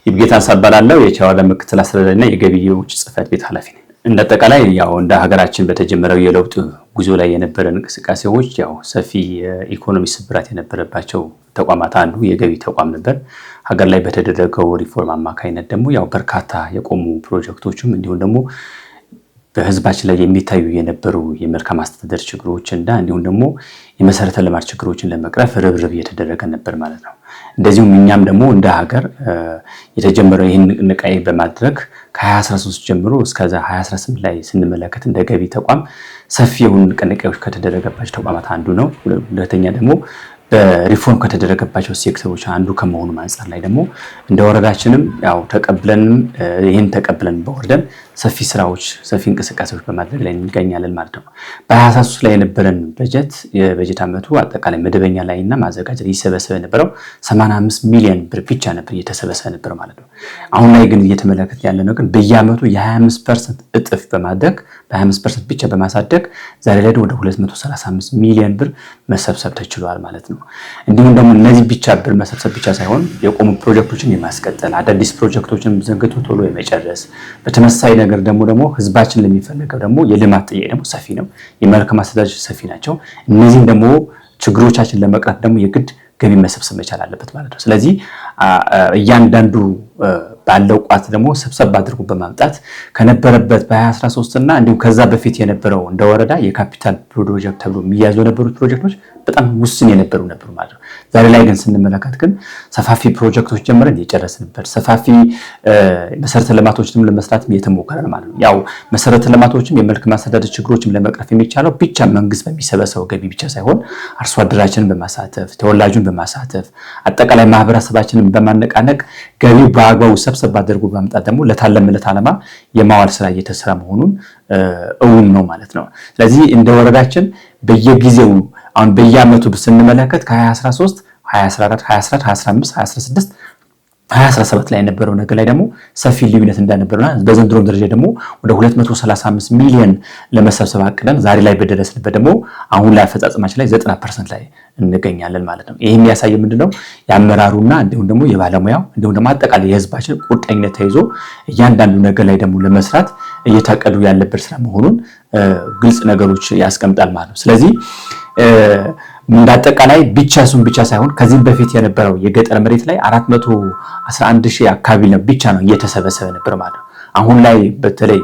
ይብጌታ እባላለሁ። የቻዋለ ምክትል አስተዳዳሪና የገቢዎች ጽሕፈት ቤት ኃላፊ ነኝ። እንደ አጠቃላይ ያው እንደ ሀገራችን በተጀመረው የለውጥ ጉዞ ላይ የነበረ እንቅስቃሴዎች ያው ሰፊ የኢኮኖሚ ስብራት የነበረባቸው ተቋማት አንዱ የገቢ ተቋም ነበር። ሀገር ላይ በተደረገው ሪፎርም አማካኝነት ደግሞ ያው በርካታ የቆሙ ፕሮጀክቶችም እንዲሁም ደግሞ በህዝባችን ላይ የሚታዩ የነበሩ የመልካም አስተዳደር ችግሮች እና እንዲሁም ደግሞ የመሰረተ ልማት ችግሮችን ለመቅረፍ ርብርብ እየተደረገ ነበር ማለት ነው። እንደዚሁም እኛም ደግሞ እንደ ሀገር የተጀመረው ይህን ንቅናቄ በማድረግ ከ2013 ጀምሮ እስከ 2018 ላይ ስንመለከት እንደ ገቢ ተቋም ሰፊ የሆኑ ንቅናቄዎች ከተደረገባቸው ተቋማት አንዱ ነው። ሁለተኛ ደግሞ በሪፎርም ከተደረገባቸው ሴክተሮች አንዱ ከመሆኑ አንጻር ላይ ደግሞ እንደ ወረዳችንም ያው ተቀብለንም ይህን ተቀብለን በወርደን ሰፊ ስራዎች ሰፊ እንቅስቃሴዎች በማድረግ ላይ እንገኛለን ማለት ነው። በ2023 ላይ የነበረን በጀት የበጀት ዓመቱ አጠቃላይ መደበኛ ላይ እና ማዘጋጃ ይሰበሰብ የነበረው 85 ሚሊዮን ብር ብቻ ነበር እየተሰበሰበ ነበር ማለት ነው። አሁን ላይ ግን እየተመለከት ያለነው ግን በየዓመቱ የ25% እጥፍ በማድረግ በ25% ብቻ በማሳደግ ዛሬ ላይ ወደ 235 ሚሊዮን ብር መሰብሰብ ተችሏል ማለት ነው። እንዲሁም ደግሞ እነዚህ ብቻ ብር መሰብሰብ ብቻ ሳይሆን የቆሙ ፕሮጀክቶችን የማስቀጠል፣ አዳዲስ ፕሮጀክቶችን ዘንግቶ ቶሎ የመጨረስ፣ በተመሳሳይ ነገር ደግሞ ህዝባችን ለሚፈልገው ደግሞ የልማት ጥያቄ ደግሞ ሰፊ ነው። የመልካም አስተዳደር ሰፊ ናቸው። እነዚህን ደግሞ ችግሮቻችን ለመቅረፍ ደግሞ የግድ ገቢ መሰብሰብ መቻል አለበት ማለት ነው። ስለዚህ እያንዳንዱ ባለው ቋት ደግሞ ሰብሰብ አድርጎ በማምጣት ከነበረበት በ2013 እና እንዲሁም ከዛ በፊት የነበረው እንደ ወረዳ የካፒታል ፕሮጀክት ተብሎ የሚያዙ የነበሩት ፕሮጀክቶች በጣም ውስን የነበሩ ነበሩ ማለት ነው። ዛሬ ላይ ግን ስንመለከት ግን ሰፋፊ ፕሮጀክቶች ጀምረን የጨረስንበት፣ ሰፋፊ መሰረተ ልማቶችንም ለመስራት እየተሞከረ ነው ማለት ነው። ያው መሰረተ ልማቶችም የመልካም አስተዳደር ችግሮችም ለመቅረፍ የሚቻለው ብቻ መንግስት በሚሰበሰበው ገቢ ብቻ ሳይሆን አርሶ አደራችንን በማሳተፍ፣ ተወላጁን በማሳተፍ፣ አጠቃላይ ማህበረሰባችንን በማነቃነቅ ገቢው በአግባቡ ሰብሰብ አድርጎ በማምጣት ደግሞ ለታለመለት ዓላማ የማዋል ስራ እየተሰራ መሆኑን እውን ነው ማለት ነው። ስለዚህ እንደ ወረዳችን በየጊዜው አሁን በየዓመቱ ስንመለከት ከ2013፣ 2014፣ 2014፣ 2015፣ 2016፣ 2017 ላይ የነበረው ነገር ላይ ደግሞ ሰፊ ልዩነት እንዳነበረና በዘንድሮም ደረጃ ደግሞ ወደ 235 ሚሊዮን ለመሰብሰብ አቅደን ዛሬ ላይ በደረስንበት ደግሞ አሁን ላይ አፈጻጸማችን ላይ 90% ላይ እንገኛለን ማለት ነው። ይህ የሚያሳየው ምንድነው? የአመራሩና እንዲሁም ደግሞ የባለሙያው እንዲሁም ደግሞ አጠቃላይ የህዝባችን ቁርጠኝነት ተይዞ እያንዳንዱ ነገር ላይ ደግሞ ለመስራት እየታቀዱ ያለበት ስራ መሆኑን ግልጽ ነገሮች ያስቀምጣል ማለት ነው። ስለዚህ እንዳጠቃላይ ብቻ እሱን ብቻ ሳይሆን ከዚህም በፊት የነበረው የገጠር መሬት ላይ 411 ሺህ አካባቢ ነው ብቻ ነው እየተሰበሰበ ነበር ማለት ነው። አሁን ላይ በተለይ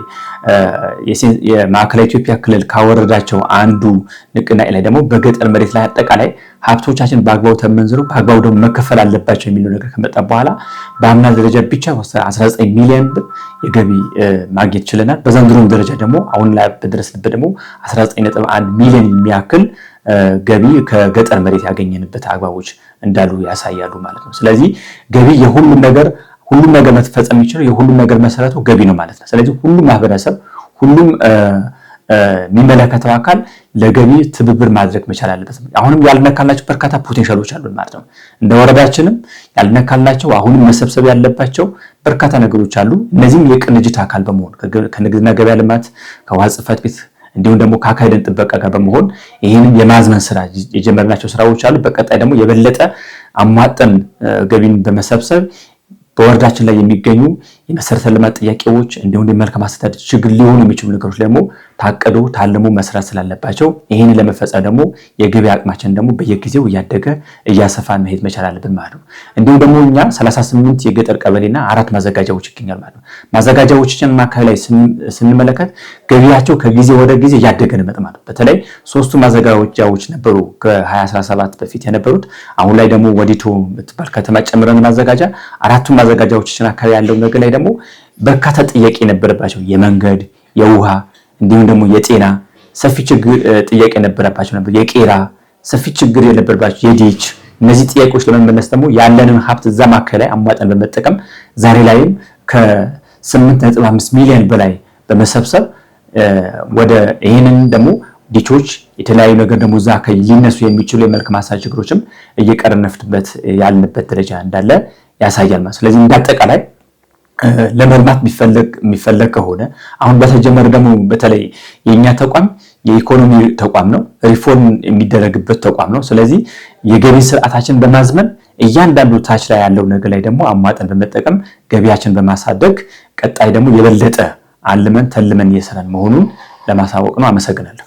የማዕከላዊ ኢትዮጵያ ክልል ካወረዳቸው አንዱ ንቅናቄ ላይ ደግሞ በገጠር መሬት ላይ አጠቃላይ ሀብቶቻችን በአግባቡ ተመንዝረው በአግባቡ ደግሞ መከፈል አለባቸው የሚለው ነገር ከመጣ በኋላ በአምና ደረጃ ብቻ 19 ሚሊዮን ብር የገቢ ማግኘት ችለናል። በዘንድሮም ደረጃ ደግሞ አሁን ላይ በደረስንበት ደግሞ 19.1 ሚሊዮን የሚያክል ገቢ ከገጠር መሬት ያገኘንበት አግባቦች እንዳሉ ያሳያሉ ማለት ነው። ስለዚህ ገቢ የሁሉም ነገር፣ ሁሉም ነገር መፈጸም የሚችለው የሁሉም ነገር መሰረቱ ገቢ ነው ማለት ነው። ስለዚህ ሁሉም ማህበረሰብ፣ ሁሉም የሚመለከተው አካል ለገቢ ትብብር ማድረግ መቻል አለበት። አሁንም ያልነካላቸው በርካታ potential ኦች አሉ ማለት ነው። እንደ ወረዳችንም ያልነካላቸው አሁንም መሰብሰብ ያለባቸው በርካታ ነገሮች አሉ። እነዚህም የቅንጅት አካል በመሆን ከንግድና ገበያ ልማት፣ ከውሃ ጽሕፈት ቤት እንዲሁም ደግሞ ከአካባቢ ደን ጥበቃ ጋር በመሆን ይህንን የማዝመን ስራ የጀመርናቸው ስራዎች አሉ። በቀጣይ ደግሞ የበለጠ አሟጠን ገቢን በመሰብሰብ በወረዳችን ላይ የሚገኙ የመሰረተ ልማት ጥያቄዎች እንዲሁም የመልካም አስተዳደር ችግር ሊሆኑ የሚችሉ ነገሮች ደግሞ ታቅዶ ታልሞ መስራት ስላለባቸው ይህንን ለመፈጸም ደግሞ የገቢ አቅማችን ደግሞ በየጊዜው እያደገ እያሰፋን መሄድ መቻል አለብን ማለት ነው። እንዲሁም ደግሞ እኛ 38 የገጠር ቀበሌና 4 ማዘጋጃዎች ይገኛል ማለት ነው። ማዘጋጃዎችን አካባቢ ላይ ስንመለከት ገቢያቸው ከጊዜ ወደ ጊዜ እያደገ ነው ማለት ነው። በተለይ 3ቱ ማዘጋጃዎች ነበሩ ከ2017 በፊት የነበሩት፣ አሁን ላይ ደግሞ ወዲቶ የምትባል ከተማ ጨምረን ማዘጋጃ 4ቱ ማዘጋጃዎችን አካባቢ ያለው ነገር ላይ ደግሞ በርካታ ጥያቄ የነበረባቸው የመንገድ፣ የውሃ እንዲሁም ደግሞ የጤና ሰፊ ችግር ጥያቄ የነበረባቸው ነበር። የቄራ ሰፊ ችግር የነበረባቸው፣ የ ditch፣ እነዚህ ጥያቄዎች ለመመለስ ደግሞ ያለንን ሀብት እዛ ማዕከል ላይ አሟጠን በመጠቀም ዛሬ ላይም ከ8.5 ሚሊዮን በላይ በመሰብሰብ ወደ ይህንን ደግሞ ditch ኦች የተለያዩ ነገር ደግሞ እዛ ሊነሱ የሚችሉ የመልካም አስተዳደር ችግሮችም እየቀረፍንበት ያልንበት ደረጃ እንዳለ ያሳያል ማለት። ስለዚህ እንዳጠቃላይ ለመልማት የሚፈለግ ከሆነ አሁን በተጀመረ ደግሞ በተለይ የኛ ተቋም የኢኮኖሚ ተቋም ነው። ሪፎርም የሚደረግበት ተቋም ነው። ስለዚህ የገቢ ስርዓታችን በማዝመን እያንዳንዱ ታች ላይ ያለው ነገር ላይ ደግሞ አሟጠን በመጠቀም ገቢያችን በማሳደግ ቀጣይ ደግሞ የበለጠ አልመን ተልመን እየሰራን መሆኑን ለማሳወቅ ነው። አመሰግናለሁ።